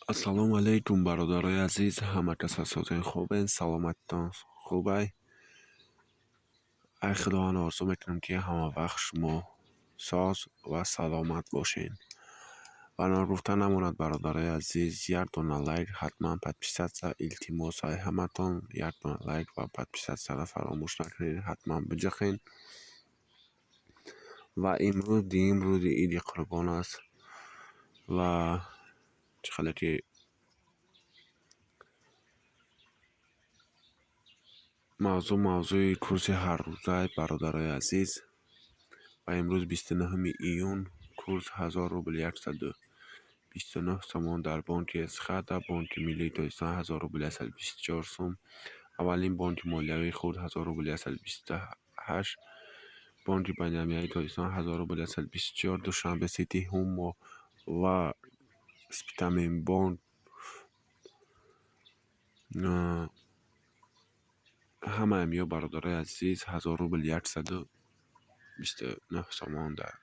Ассалому алайкум, бародарои азиз, ҳама кас асосан хубен, саломатитон хубай. Ай Худованд орзу мекунам, ки ҳама вақт шумо соз ва саломат бошед. Ва ногуфта намонад, бародарои азиз, як дона лайк, ҳатман подписаться, илтимос ай ҳаматон, як дона лайк ва подписаться-ро фаромӯш накунед, ҳатман биҷахед. Ва имрӯз дуюм рӯзи Иди Қурбон аст ва чӣ хеле ки мавзӯъ мавзӯи курси ҳаррӯза, бародарои азиз. Ва имрӯз 29 июн, курс 1000 рубл 129 сомон дар бонки Эсхата, Бонки Миллии Тоҷикистон 1000 рубл 124 сум, аввалин бонки молиявии хурд 1000 рубл 128, Бонки Байналмилалии Тоҷикистон 1000 рубл 124, Душанбе Сити, Ҳумо ва Спитаменбонк ҳамаи ё, бародарои азиз, 1000 рубл 129 сомон дар